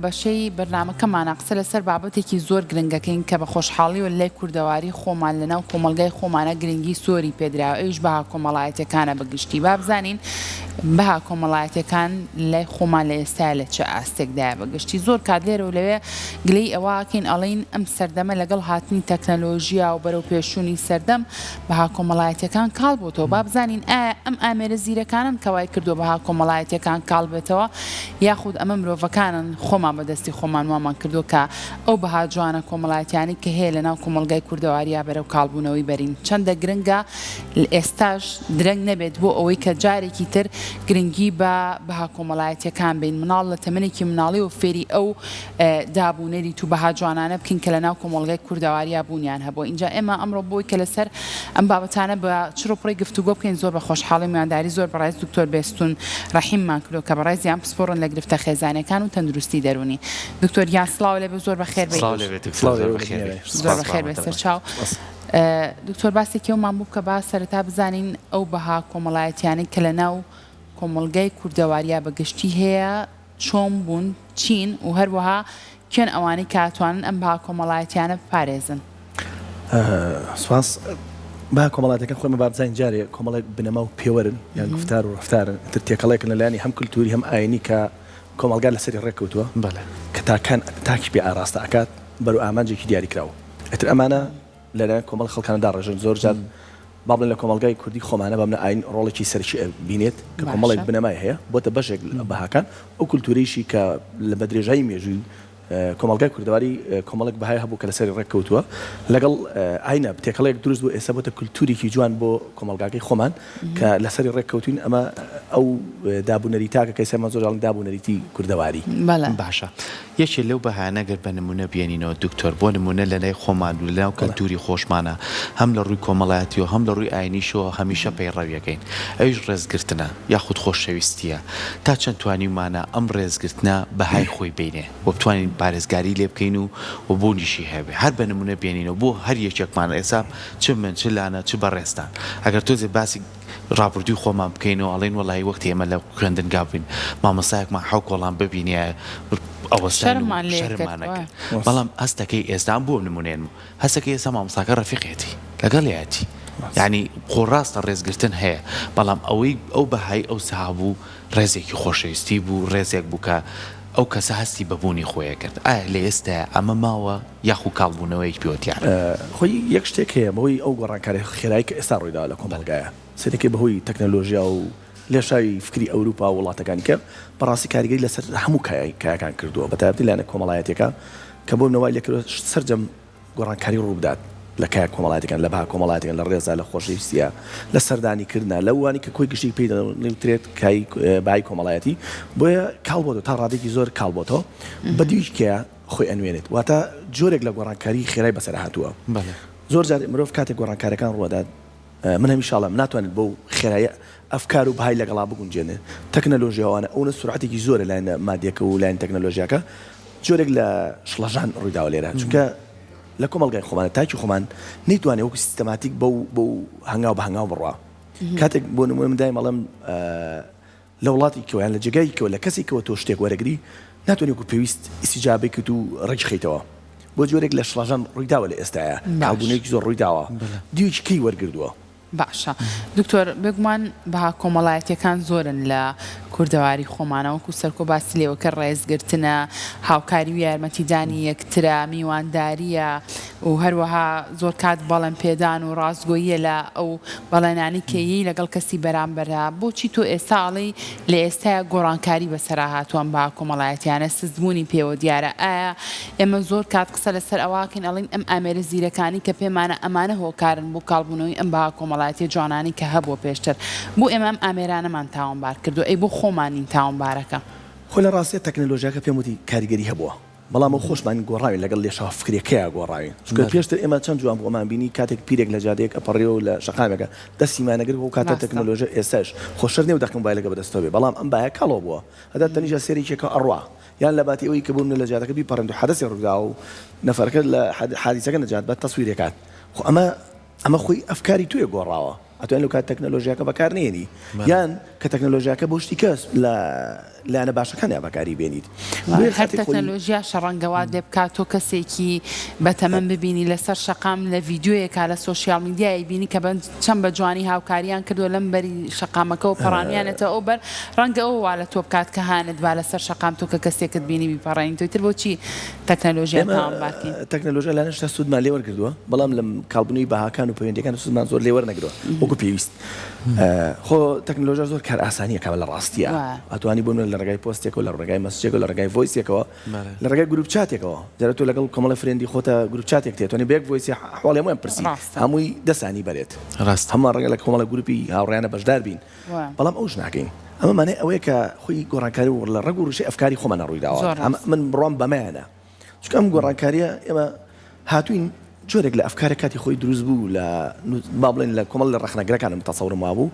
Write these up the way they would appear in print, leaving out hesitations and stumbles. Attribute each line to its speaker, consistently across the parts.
Speaker 1: بەشەی بەرنامەکەمانا قسە لەسەر بابەتێکی زۆر گرنگ ئەکەین کە بە خۆشحاڵیەوە لەلای کوردەواری خۆمان لەناو کۆمەڵگای خۆمانا گرنگی زۆری پێدراوە ئەویش بەها کۆمەڵایەتیەکانە بە گشتی با بزانین بەها کۆمەڵایەتیەکان لای خۆمان لە ئێستایا لە چ ئاستێکدایە بە گشتی زۆر کات لێرە و لەوێ گلەیی ئەوە ئەکەین ئەڵێین ئەم سەردەمە لەگەڵ هاتنی تەکنەلۆژیا و بەرەو پێشچوونی سەردەم بەها کۆمەڵایەتیەکان کاڵ بۆتەوە با بزانین ئایا ئەم ئامێرە زیرەکانەن کە وای کردووە بەها کۆمەڵایەتیەکان کاڵ بێتەوە یاخود ئەمە مرۆڤەکانن خۆمان بە دەستی خۆمان وامان کردووە کە ئەو بەها جوانە کۆمەڵایەتیانەی کە هەیە لەناو کۆمەڵگای کوردەواریا بەرەو کاڵبوونەوەی بەرین چەندە گرنگە ئێستاش درەنگ نەبێت بۆ ئەوەی کە جارێکی تر گرنگی بە بەها کۆمەڵایەتیەکان بەین مناڵ لە تەمەنێکی مناڵیەوە فێری ئەو داب و نەریت و بەها جوانانە بکەین کە لەناو کۆمەڵگای کوردەواریا بوونیان هەبووە ئینجا ئێمە ئەمڕۆ بۆی کە لەسەر ئەم بابەتانە بە چڕ و پڕی گفتوگۆ بکەین زۆر بە خۆشحاڵی و میوانداری زۆر بەڕێز دکتۆر بێستون ڕەحیممان کردووە کە بەڕێزیان پسپۆڕن لە گرفتە خێزانیەکان و تەندروستی دەروونی دکتۆر گیان سڵاو لێبێ زۆر بەخێر بێی.
Speaker 2: سڵاو لێبێت دکتۆر زۆر بەخێر بێی.
Speaker 1: زۆر بەخێر بێی سەرچاو. دکتۆر باسێکی ئەومان بوو کە با سەرەتا بزانین ئەو بەها کۆمەڵایەتیانەی کە لەناو کۆمەڵگای کوردەواریا بە گشتی هەیە چۆن بوون، چین و هەروەها کێن ئەوانەی کە ئەتوانن ئەم بەها کۆمەڵایەتیانە بپارێزن؟
Speaker 3: سوپاس. بەها کۆمەڵایەتیەکان خۆی ئێمە با بزانین جارێ کۆمەڵێک بنەما و پێوەرن یان گوفتار و ڕەفتارن ئیتر تێکەڵێکن لە لایەنی هەم کلتوری هەم ئاینی کە کۆمەڵگا لەسەری ڕێککەوتووە کە تاکان تاکی پێ ئاراستە ئەکات بەرەو ئامانجێکی دیاریکراو ئیتر ئەمانە لەلایەن کۆمەڵی خەڵکانە داڕێژن زۆر جار با بڵێن لە کۆمەڵگای کوردی خۆمانە بە منە ئاین ڕۆڵێکی سەرەکی ئەبینێت کە کۆمەڵێک بنەمای هەیە بۆتە بەشێک لە بەهاکان ئەو کولتوورەیشی کە لە بە درێژایی مێژووی کۆمەڵگای کوردەواری کۆمەڵێک بەهای هەبوو کە لەسەری ڕێک کەوتووە لەگەڵ ئاینە تێکەڵێک دروست بوو ئێستا بۆتە کولتوورێکی جوان بۆ کۆمەڵگاکەی خۆمان کە لەسەری ڕێک کەوتوین ئەمە ئەو دابونەریتاکە کە ئێستا ئێمە زۆر ئەڵێن دابونەریتی کوردەواری.
Speaker 2: باشە یەکێ لەو بەهایانە گەر بە نموونە بێنینەوە دکتۆر، بۆ نموونە لە لای خۆمان و لە ناو کەلتووری خۆشمانا هەم لە ڕووی کۆمەڵایەتیەوە هەم لە ڕووی ئاینیشەوە هەمیشە پەیڕەوی ئەکەین ئەویش ڕێزگرتنە یاخود خۆشەویستیە تا چەند توانیومانە ئەم ڕێزگرتنە بەهای خۆی بینێ و بتوانین پارێزگاری لێ بکەین و و بوونیشی هەبێ هەر بە نموونە بێنینەوە بۆ هەر یەکێکمان ئێستا چ من چ لانە چ بەڕێزتان ئەگەر تۆزێ باسی ڕابردووی خۆمان بکەینەوە ئەڵێین وەڵاهی وەختی ئێمە لە خوێندنگا بووین مامۆستایەکمان حەو کۆڵان ببینیایە ئەوەستاین و
Speaker 1: شەرممان لێ کرد
Speaker 2: شەرممان ئەکرد بەڵام هەستەکەی ئێستا بۆ نموونەیەن هەستەکەی ئێستا مامۆستاکە ڕەفیقیەتی لەگەڵیەتی یانی خۆ ڕاستە ڕێزگرتن هەیە بەڵام ئەوەی ئەو بەهای ئەوسا هەبوو ڕێزێکی خۆشەویستی بوو ڕێزێک بوو کە ئەو کەسە هەستی بە بوونی خۆی ئەکرد ئایا لە ئێستایا ئەمە ماوە یاخو کاڵبوونەوەیەکی پێوە دیارە؟
Speaker 3: خۆی یەک شتێک هەیە بەهۆی ئەو گۆڕانکاریە خێرای کە ئێستا ڕوویداوە لە کۆمەڵگایا سەیرەکەی بەهۆی تەکنەلۆژیا و لێشاوی فکری ئەوروپا و وڵاتەکانی کە بەڕاستی کاریگەری لەسەر هەموو کایەکان کردووە بەتایبەتی لایەنە کۆمەڵایەتیەکان کە بۆ نمونە وای لێکردووە سەرجەم گۆڕانکاری ڕووبدات لە کایە کۆمەڵایەتیەکان لە بەها کۆمەڵایەتیەکان لە ڕێزا لە خۆشەویستیا لە سەردانی کردنا لە وانی کە کۆی گشتی پێی دەوترێت کای بەهای کۆمەڵایەتی بۆیە کاڵ بۆتەوە تا ڕادەیەکی زۆر کاڵ بۆتەوە بە دیوی کەیا خۆی ئەنوێنێت واتە جۆرێک لە گۆڕانکاری خێرای بەسەر هاتووە زۆر جار مرۆڤ کاتێک گۆڕانکاریەکان ڕووەدات من هەمیشە ئەڵێم ناتوانێت بەو خێرایە ئەفکار و بەهای لەگەڵا بگونجێنێت تەکنەلۆژیا وانە ئەونە سورعەتێکی زۆرە لایەنە مادیەکە و لایەن تەکنەلۆژیاکە جۆرێک لە شڵەژان ڕوویداوە لێرە چونکە لە کۆمەڵگای خۆمانە تاکی خۆمان نەیتوانێت وەکو سیستەماتیک بەو بەو هەنگاو بە هەنگاو بڕوا کاتێک بۆ نموونە من دایم ئەڵێم لە وڵاتێکەوە یان لە جێگایەکەوە لە کەسێکەوە تۆ شتێک وەرەگری ناتوانانی وەکو پێویست ئیستیجابەی کەیت و ڕێکی خەیتەوە بۆ جۆرێک لە شڵەژان ڕوویداوە لە ئێستایا کاڵبوونەوەیەکی زۆر ڕوویداوە دیوێکی کەی وەرگردووە.
Speaker 1: باشە دکتۆر بێگومان بەها کۆمەڵایەتیەکان زۆرن لە کوردەواری خۆمانە وەکو سەرکۆ باسی لێوە کرد ڕێزگرتنە هاوکاری و یارمەتیدانی یەکترە میوانداریە و هەروەها زۆر کات بەڵێن پێدان و ڕاستگۆییە لە ئەو بەڵێنانەی کە یەی لەگەڵ کەسی بەرامبەردا، بۆچی تۆ ئێستا ئەڵێی لە ئێستایا گۆڕانکاری بەسەرا هاتووە ئەم بەها کۆمەڵایەتیانە سستبوونی پێوە دیارە، ئایا ئێمە زۆر کات قسە لەسەر ئەوە ئەکەین ئەڵێین ئەم ئامێرە زیرەکانەی کە پێمانە ئەمانە هۆکارن بۆ کاڵبوونەوەی ئەم بەها کۆمەڵایەتیە جوانانەی کە هەبووە پێشتر، بۆ ئێمە ئەم ئامێرانەمان تاوانبار کردووە ئەی بۆ خۆمان نین تاوانبارەکە؟
Speaker 3: خۆ لە ڕاستیا تەکنەلۆژیاکە پێم وتی کاریگەری هەبووە. بەڵام ئەو خۆشمان گۆڕاوین لەگەڵ لێشاوە فکریەکەیا گۆڕاوین چونکە پێشتر ئێمە چەند جوان بوو ئەمان بینی کاتێک پیرێک لە جادەیەک ئەپەڕیەوە و لە شەقامێکا دەستیمان ئەگرت وەو کاتە
Speaker 1: ڕاستە.
Speaker 3: تەکنەلۆژیا ئێستاش خۆ شەرت نیە ئەو دەقە مۆبایلەکە بەدەستەوە بێ بەڵام ئەم بایە کاڵۆ بووە هەتا تەنیشا سێرێکیەکە ئەڕوا یان لەباتی ئەوەی کە بۆ نمونە لە جادەکە بیپەڕێنت و حەدەسێک ڕوویداوە و نەفەرەکە لە حادیسەکە نەجات بات تەسویرێکات خۆ ئەمە ئەمە خۆی ئەفکاری تۆیە گۆڕاوە ئەتوانی لەو کات تەکنەلۆژیاکە بەکار نەیەنی یان کە تەکنەلۆژیاکە بۆ شتی کەس لە. لایەنە باشەکانیا بەکاری بێنیت.
Speaker 1: بۆیە هەر تەکنەلۆژیاشە ڕەنگە وات لێ بکات تۆ کەسێکی بەتەمەن ببینی لەسەر شەقام لە ڤیدیۆیەکا لە سۆشیال میدیا ئەیبینی کە چەند بە جوانی هاوکاریان کردووە لەم بەری شەقامەکەوە پەڕانویانەتەوە ئەو بەر ڕەنگە ئەوە وا لە تۆ بکات کە هانت با لەسەر شەقام تۆ کە کەسێکت بینی بیپەڕێنی تۆ ئیتر بۆچی تەکنەلۆژیا
Speaker 3: ئێمە
Speaker 1: تاوانبار کەین؟
Speaker 3: تەکنەلۆژیا لانە شتا سوودمان لێ وەرگردووە بەڵام لە کاڵبوونەوەی بەهاکان و پەیوەندیەکان سوودمان زۆر لێ وەرنەگرەوە وەکو پێویست خۆ تەکنەلۆژیا زۆر کار ئاسانیەکە لە ڕاستیە ئەتوانی بۆ لە ڕێگای پۆستێکەوە لە ڕێگای message ێکەوە لە ڕێگای voice ێکەوە لە ڕێگای group chat ێکەوە جارە تۆ لەگەڵ کۆمەڵە friend ی خۆتە group chat ێک تێتوانی بە یەک voice ی حواڵی هەموویان پرسی هەمووی دەسانی بەرێت
Speaker 2: ڕاست
Speaker 3: هەمووان ڕەنگە لە کۆمەڵە گروپی هاوڕێیانە بەشدار بین بەڵام ئەوش ناکەین ئەمە مانای ئەوەیە کە خۆی گۆڕانکاری و لە ڕەگ و ڕیشەی ئەفکاری خۆمانە ڕوویداوە من بڕوام بەمەیانە چونکە ئەم گۆڕانکارییە ئێمە هاتووین جۆرێک لە ئەفکارێک کاتی خۆی دروست بوو لە با بڵێن لە کۆمەڵ لە ڕەخنەگرەکانم تەسەورم وابوو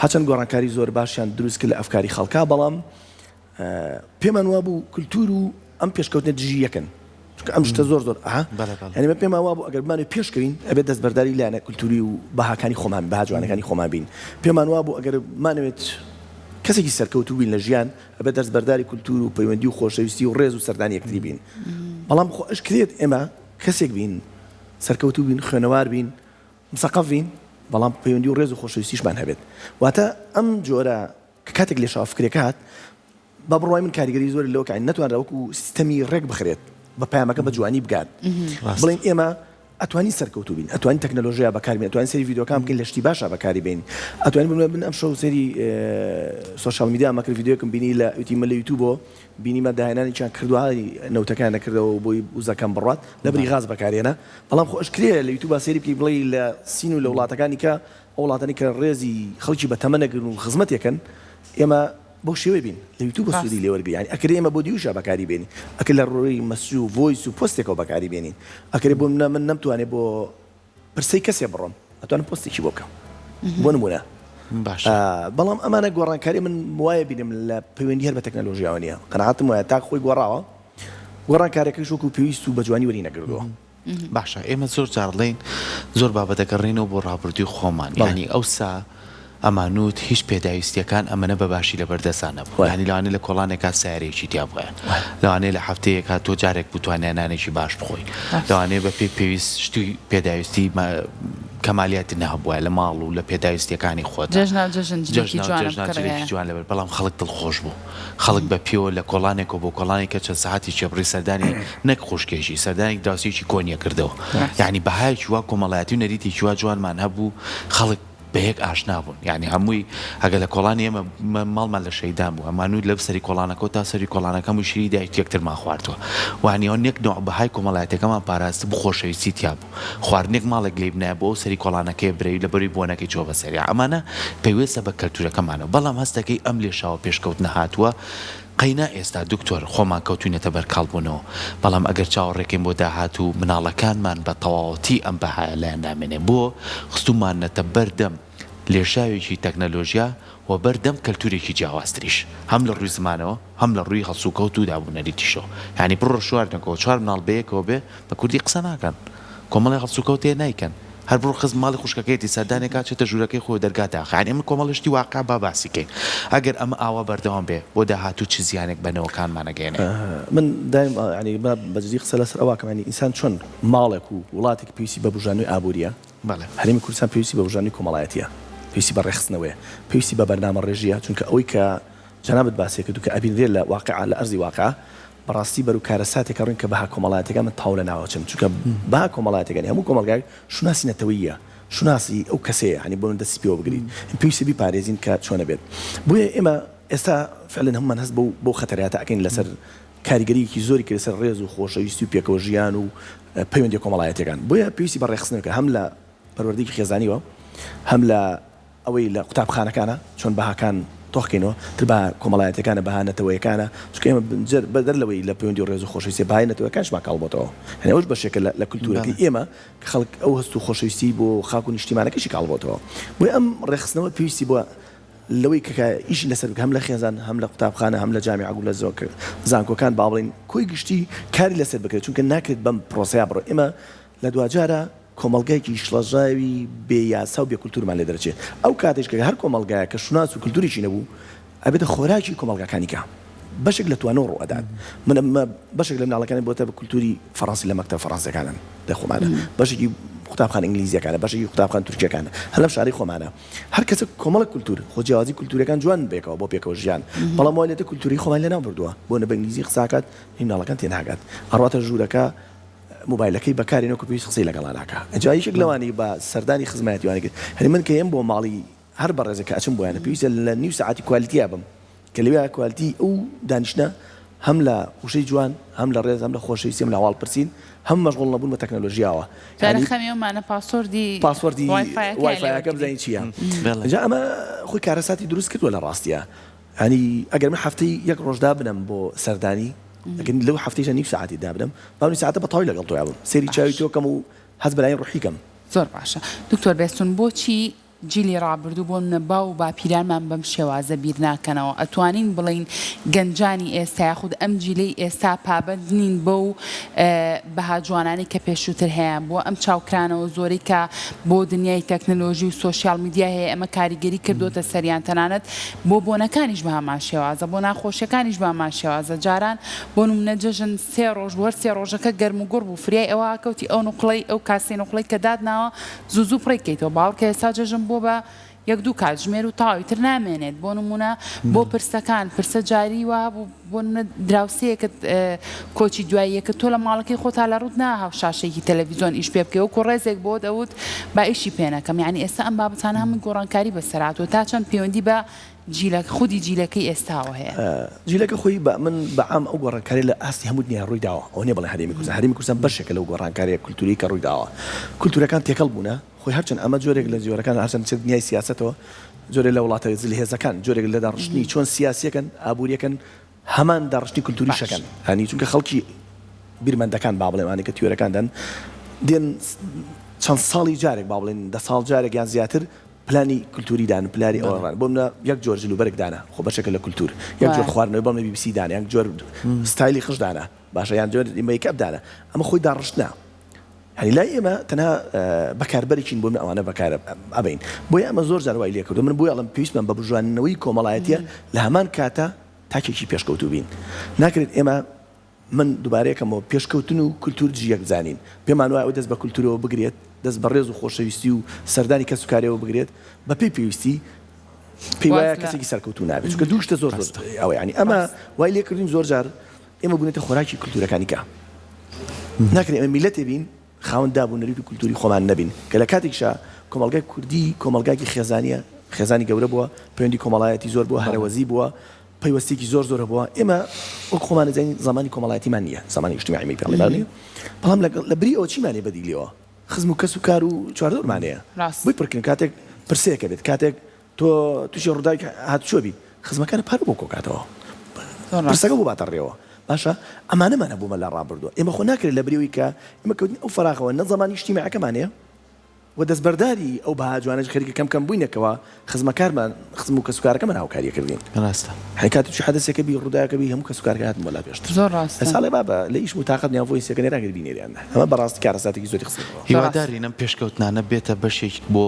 Speaker 3: هەچەند گۆڕانکاری زۆر باشیان دروست کرد لە ئەفکاری خەڵکا بەڵام پێمان وابوو کولتور و ئەم پێشکەوتنە دژی یەکن چونکە ئەم شتە زۆر زۆر ئەها یعنی من پێمان وابوو ئەگەر بمانەوێت پێشکەوین ئەبێت دەستبەرداری لایەنە کولتوری و بەهاکانی خۆمان بەها جوانەکانی خۆمان بین پێمان وابوو ئەگەر بمانەوێت کەسێکی سەرکەوتوو بین لە ژیان ئەبێت دەستبەرداری کولتوور و پەیوەندی و خۆشەویستی و ڕێز و سەردانی یەکتری بین. بەڵام خۆ ئەشکرێت ئێمە کەسێک بین، سەرکەوتوو بین، خوێنەوار بین، مسەقەف بین، بەڵام پەیوەندی و ڕێز و خۆشەویستیشمان هەبێت. واتە ئەم جۆرە کە کاتێک لێشاوە فکرێکە هات، بە بڕوای من کاریگەری زۆری لەوە کە نەتوانرا وەکو سیستەمی ڕێک بخرێت، بە پەیامەکە بە جوانی بگات. بڵێین ئێمە ئەتوانین سەرکەوتوو بین ئەتوانین تەکنەلۆژیا بەکار بێنین ئەتوانین سەیری ڤیدیۆکان بکەین لە شتی باشا بەکاری بێنین ئەتوانین بمە من ئەمشەو سەیری social media مەکرد ڤیدیۆکم بینی لە وتی من لە یوتیوبەوە بینیمە داهێنانێکیان کردووە نەوتەکەیان نەکردەوە بۆی وزەکەم بڕات لە بری غاز بەکارێنە بەڵام خۆ ئەشکرێ لە یوتیوبا سەیری بکەی بڵێی لە سین و لە وڵاتەکانی کە ئەو وڵاتانی کە ڕێزی خەڵکی بە تەمەنەگرن و خزمەتێکن ئێمە بەو شێوەیە بین لە یوتوبە سوودی لێ وەرگری یانی ئەکرێ ئێمە بۆ دیوشا بەکاری بێنین ئەکرێ لە ڕووی message و voice و پۆستێکەوە بەکاری بێنین ئەکرێ بۆ منە من نەمتوانێ بۆ پرسەی کەسێ بڕۆم ئەتوانم پۆستێکی بۆ بکەم بۆ نمونە
Speaker 2: باشە
Speaker 3: بەڵام ئەمانە گۆڕانکاری من وایە بینم لە پەیوەندی هەر بە تەکنەلۆژیاوە نییە قەناعەتم وایە تاک خۆی گۆڕاوە گۆڕانکارەکەیش وەکو پێویست و بە جوانی وەری نەگردووە.
Speaker 2: باشە ئێمە زۆر جار ڵێین زۆر بابەت دەگەڕێینەوە بۆ ڕابردووی خۆمان یانی ئەوسا ئەمانوت هیچ پێداویستیەکان ئەمەنە بە باشی لەبەر دەستا نەبوو یانی لەوانەیە لە کۆڵانێکا سەیارەیەکی تیا بوایە لەوانەیە لە هەفتەیەکا تۆ جارێک بتوانایە نانێکی باش بخۆی لەوانەیە بە پێی پێویست شتی پێداویستی کەمالیاتی نەهەبوایە لە ماڵ و لە پێداویستیەکانی خۆتا
Speaker 1: جەژناو جەژن جلێکی
Speaker 2: جەژناو
Speaker 1: جوانم
Speaker 2: جەژنا جلێکی
Speaker 1: بکڕێ.
Speaker 2: جوان لەبەر بەڵام خەڵک دڵخۆش بوو خەڵک بە پێوە لە کۆڵانێکەوە بۆ کۆڵانێک کە چەند سەعاتێکی بڕی سەردانی نەک خوشکێکی سەردانی دراوسێیەکی کۆنی ئەکردەوە یانی بەهایەکی وا کۆمەڵایەتی و نەریتێکی وا جوانمان هەبوو خەڵک بە یەک ئاشنا بوون یانی هەمووی ئەگەر لە کۆڵانی ئێمە ماڵمان لە شەیدان بوو ئەمانوت لەم سەری کۆڵانەکەوە تا سەری کۆڵانەکە هەمووی شیری دایکی یەکترمان خواردووە وانی ئەوە نەک نوع بەهای کۆمەڵایەتیەکەمان پاراستبوو خۆشەویستی تیا بوو خواردنێک ماڵێک لێی بنایە بۆ ئەو سەری کۆڵانەکەیە برەوی لە بەروی بۆنەکەی چوە بە سەریا ئەمانە پەیوەستە بە کەلتورەکەمانەوە بەڵام هەستەکەی ئەم لێشاوە پێشکەوتنە هاتووە قەینا ئێستا دکتۆر خۆمان کەوتوینەتە بەر کاڵ بوونەوە بەڵام ئەگەر چاوەڕێکەین بۆ داهاتوو مناڵەکانمان بە تەواوەتی ئەم بەهایە لایان نامێنێ بۆ خستوماننەتە بەر دەم لێشاوێکی تەکنەلۆژیا و بەر دەم کەلتورێکی جیاوازتریش هەم لە ڕووی زمانەوە هەم لە ڕووی هەڵسوکەوت و دابونەریتیشەوە یانی بڕۆ شوارنەکەوە چوار مناڵ بەیەکەوە بێ بە کوردی قسە ناکەن کۆمەڵێ هەڵسوکەوت هەیە نایکەن هەر بڕۆ خزم ماڵی خوشکەکەیەتی سەردانێک کا چێتە ژوورەکەی خۆی و دەرگا داخە یانی ئەمە کۆمەڵێ شتی واقع با باسی کەین ئەگەر ئەمە ئاوا بەردەوام بێ بۆ داهاتوو چ زیانێک بە نەوەکانمان ئەگەیەنێ؟
Speaker 3: من دایم یانی با بە جدی قسە لەسەر ئەوە کەم یانی ئینسان چۆن ماڵێک و وڵاتێک پێویستی بە بوژانەوەی ئابووریە
Speaker 2: بەڵێ.
Speaker 3: هەرێمی کوردستان پێویستی بە بوژانەوەی کۆمەڵایەتیە پێویستی بە ڕێکخستنەوەیە پێویستی بە بەرنامەڕێژیە چونکە ئەوەی کە جەنابت باسی کرد و کە ئەبینرێت لە واقیع لە ئەرزی واقیع بەڕاستی بەرەو کارەساتێک ئەڕۆین کە بەها کۆمەڵایەتیەکانمان تەواو لەناوئەچن چونکە بەها کۆمەڵایەتیەکانی هەموو کۆمەڵگایەک شوناسی نەتەوەییە شوناسی ئەو کەسەیە یانی بۆ من دەستی پێوە بگریت پێویستە بیپارێزین کە چۆنە بێت بۆیە ئێمە ئێستا فعلەن هەموومان هەست بەو بەو خەتەراتە ئەکەین لەسەر کاریگەریەکی زۆری کرد لەسەر ڕێز و خۆشەویستی و پێکەوە ژیان و پەیوەندیە کۆمەڵایەتیەکان بۆیە پێویستی بە ڕێکخستنەوە هەم لە پەروەردەیەکی خێزانیوە هەم لە ئەوەی لە قوتابخانەکانە چۆن بەهاکان تۆخ کەینەوە، تر بەها کۆمەڵایەتیەکانە، بەها نەتەوەیەکانە، چونکە ئێمە جەر بەدەر لەوەی لە پەیوەندی و ڕێز و خۆشەویستی بەهای نەتەوەکانیشمان کاڵ بۆتەوە، یانی ئەوەش بەشێکە لە لە کولتوورەکەی ئێمە کە خەڵک ئەو هەست و خۆشەویستیەی بۆ خاک و نیشتیمانەکەشی کاڵ بۆتەوە. بۆیە ئەم ڕێکخستنەوە پێویستی بە لەوەی کە کە ئیشی لەسەر بکە هەم لە خێزان هەم لە قوتابخانە هەم لە جامیعە و لە زانکۆکان با بڵێین کۆی گشتی کاری لەسەر بکرێت چونکە ناکرێت بەم پرۆسەیە بڕۆ ئێمە لە دواجارا کۆمەڵگایەکی شڵەژاوی بێ یاسا و بێ کولتوورمان لێ دەرەچێ. ئەو کاتەیش کە هەر کۆمەڵگایەک کە شوناس و کولتوورێکی نەبوو، ئەبێتە خۆراکی کۆمەڵگاکانی کە. بەشێک لە توانەوە ڕوو ئەدات. من ئەمە بەشێک لە مناڵەکانی بۆتە بە کولتوری فەڕەنسی لە مەکتەب فەڕەنسیەکانن لە خۆمانە بەشێکی قوتابخانە ئینگلیزیەکانە بەشێکی قوتابخانە تورکیەکانە هەر لەم شارەی خۆمانە هەر کەسە کۆمەڵە کولتور خۆ جیاوازی کولتورەکان جوان بێکەوە بۆ پێکەوە ژیان بەڵام وای لێتە کولتوری خۆمان لەناو بردووە بۆ نە بە ئینگلیزی قساکات هی مناڵەکان تێناگات ئەڕواتە ژوورەکە مۆبایلەکەی بەکارێنێ وەکو پێویست قسەی لەگەڵا ناکا ئینجا یەکێک لەوانەی بە سەردانی خزمایەتی وانەی کرد هەنی من کە یەم بۆ ماڵی هەر بەڕێزێک کە ئەچم بۆیانە پێویستە لە نیو سەعاتی کوالتیا بم کە لەویا کوالتی ئەو دانیشتنە هەم لە وشەی جوان هەم لە ڕێز هەم لە خۆشەویستی هەم لە هەواڵ پرسین هەم مەشغوڵ نەبوون بە تەکنەلۆژیاوە
Speaker 1: جارە یانی خەمی ئەومانە پاسۆردی
Speaker 3: پاسۆردی
Speaker 1: وایفایەکەیان لێ
Speaker 3: وایفایەکە
Speaker 1: وەرگرین.
Speaker 3: بزانین چییە
Speaker 2: بەڵێ.
Speaker 3: جا ئەمە خۆی کارەساتی دروست کردووە لە ڕاستیا یانی ئەگەر من هەفتەی یەک ڕۆژ دابنەم بۆ سەردانی ئەگەر لەو هەفتەیشا نیو سەعاتی دابنەم با نیو سەعاتە بە تەواوی لەگەڵ تۆیا بم سەیری چاوی
Speaker 1: باش.
Speaker 3: تۆ کەم و هەست بە لایەنی ڕوحی کەم.
Speaker 1: زۆر باشە دکتۆر بێستون بۆچی جیلی ڕابردوو بۆ نمونە باو و باپیرانمان بەم شێوازە بیر ناکەنەوە ئەتوانین بڵێین گەنجانی ئێستا یاخود ئەم جیلەی ئێستا پابەند نین بەو بەها جوانانەی کە پێشووتر هەیان بووە ئەم چاوکرانەوە زۆرەی کە بۆ دنیای تەکنەلۆژی و سۆشیال میدیا هەیە ئەمە کاریگەری کردۆتە سەریان تەنانەت بۆ بۆنەکانیش بە هەمان شێوازە بۆ ناخۆشیەکانیش بە هەمان شێوازە جاران بۆ نمونە جەژن سێ ڕۆژ بوو هەر سێ ڕۆژەکە گەرم و گوڕ بوو فریای ئەوە کەوتی ئەو نوقڵەی ئەو کاسەی نوقڵەی کە داتناوە زوو زوو پڕی کەیتەوە باوەڕکە ئێستا جەژن بووە بە یەک دوو کاتژمێر و تەواو ئیتر نامێنێت بۆ نموونە بۆ پرسەکان پرسە جاری وا هەبوو بۆ نموونە دراوسێیەکت کۆچی دواییەکرد تۆ لە ماڵەکەی خۆتا لە ڕووت ناهاو شاشەیەکی تەلەڤیزیۆن ئیش پێ بکەی وەکو ڕێزێک بۆت ئەوت با ئیشی پێ نەکەم یانی ئێستا ئەم بابەتانە هەمووی گۆڕانکاری بەسەر هاتووە تا چەند پەیوەندی بە جیلە خودی جیلەکەی ئێستاوە هەیە.
Speaker 3: جیلەکە خۆی بە من بە عام ئەو گۆڕانکاریە لە ئاستی هەموو دنیا ڕووی داوە ئەوە نیە بڵێن هەرێمی کوردستان هەرێمی کوردستان بەشێکە لەو گۆڕانکاریە کولتوریەی کە ڕووی داوە کولتورەکان تێکەڵ بوونە خۆی هەرچەند ئەمە جۆرێک لە جۆرەکان هەرچەند بچێت دنیای سیاسەتەوە جۆرێک لە وڵاتە زلهێزەکان جۆرێک لە داڕشتنی چۆن سیاسیەکەن ئابووریەکەن هەمان داڕشتنی کولتوریش
Speaker 1: باش.
Speaker 3: ئەکەن یانی چونکە خەڵکی بیرمەندەکان با بڵێم ئەوانەی کە تیۆرەکان دەن دێن چەند ساڵی جارێک با بڵێن دە ساڵ جارێک یان زیاتر پلانی کولتوری دان پلانی ئەوە ڕان بۆ منە یەک جۆر جل و بەرگ دانا خۆ بەشێکە لە کولتور یەک جۆر خواردنەوەی بەڵێ بی بی سی دانا یەک جۆر ستایلی قژ دانا باشە یان جۆر مەیکئەپ دانا ئەمە خۆی داڕشتنە یانی لای ئێمە تەنها بەکاربەرێکین بۆ من ئەوانە بەکار ئەبەین بۆیە ئەمە زۆر جار وای لێکردووە من بۆیە ئەڵێم پێویستمان بە بژواندنەوەی کۆمەڵایەتیە لە هەمان کاتا تاکێکی پێشکەوتوو بین ناکرێت ئێمە من دوبارەیەکەمەوە پێشکەوتن و کولتور دژی یەک بزانین پێمان وایە ئەوەی دەست بە کولتورەوە بگرێت دەست بە ڕێز و خۆشەویستی و سەردانی کەس و کارەوە بگرێت بە پێی پێویستی پێی وایە کەسێکی سەرکەوتوو نابێت چونکە دوو شتە زۆر زۆر ئەوە یانی ئەمە وای لێکردین زۆر جار ئێمە بوونەتە خۆراکی کولتورەکانی کە ناکرێت ئێمە میللەتێ بین خاوەن داب و نەریت و کولتوری خۆمان نەبین کە لە کاتێکیشا کۆمەڵگای کوردی کۆمەڵگایەکی خێزانیە خێزانی گەورە بووە پەیوەندی کۆمەڵایەتی زۆر بووە هەرەوەزی بووە پەیوەستیەکی زۆر زۆر هەبووە ئێمە وەک خۆمان ئەزانین زمانی کۆمەڵایەتیمان نییە زمانی ئیجتیماعی پێ ئەڵێن نییە بەڵام لەگەڵ لە بری ئەوە چیمان هەیە بەدیلیەوە خزم و کەس و کار و چواردەورمان هەیە
Speaker 1: ڕاست.
Speaker 3: بۆی پڕکردن کاتێک پرسەیەکە بێت کاتێک تۆ تووشی ڕووداوێکی هاتوچۆ بیت خزمەکانت پارە بۆ کۆکاتەوە
Speaker 1: زۆر ڕاست.
Speaker 3: پرسەکە بۆ باتە ڕێوە باشە ئەمانەمان هەبوومە لە ڕابردووە ئێمە خۆ ناکرێت لە بری ئەوەی کە ئێمە کەوتین ئەو فەراغەوە نە زمانی ئیجتیماعەکەمان هەیە و دەستبەرداری ئەو بەها جوانەش خەریکە کەم کەم بووینەکەوە خزمەکارمان خزم و کەسوکارەکەمان هاوکاری کردین.
Speaker 2: ڕاستە.
Speaker 3: هەی کاتێ چی حەدەسێکە بی ڕووداوێکە بی هەموو کەسوکارەکە هاتن بۆ لا پێشتر.
Speaker 1: زۆر ڕاستە.
Speaker 3: ئێستا ئەڵێ بابە لە ئیشم و تاقەت نیە voice ێکە نێران گەر بینێریان نا ئەمە بەڕاستی کارەساتێکی زۆری خستە ڕوو.
Speaker 2: هیوادارین ئەم پێشکەوتنانە بێتە بەشێک بۆ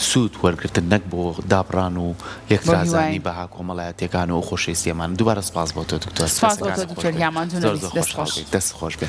Speaker 2: سوود وەرگرتن نەک بۆ دابڕان و لێکترازانی بەها کۆمەڵایەتیەکان و ئەو خۆشەویستیەمان. دووبارە سوپاس بۆ تۆ دکتۆر.
Speaker 1: سوپاس بۆ تۆ
Speaker 2: دەستەکانت
Speaker 1: دکتۆر
Speaker 2: خۆش بێت.
Speaker 1: هیامان
Speaker 2: زۆر
Speaker 1: جونەویست
Speaker 2: زۆر
Speaker 1: دەست
Speaker 2: خۆشحاڵ
Speaker 1: خۆش.
Speaker 2: بیت. دەست خۆش بێت.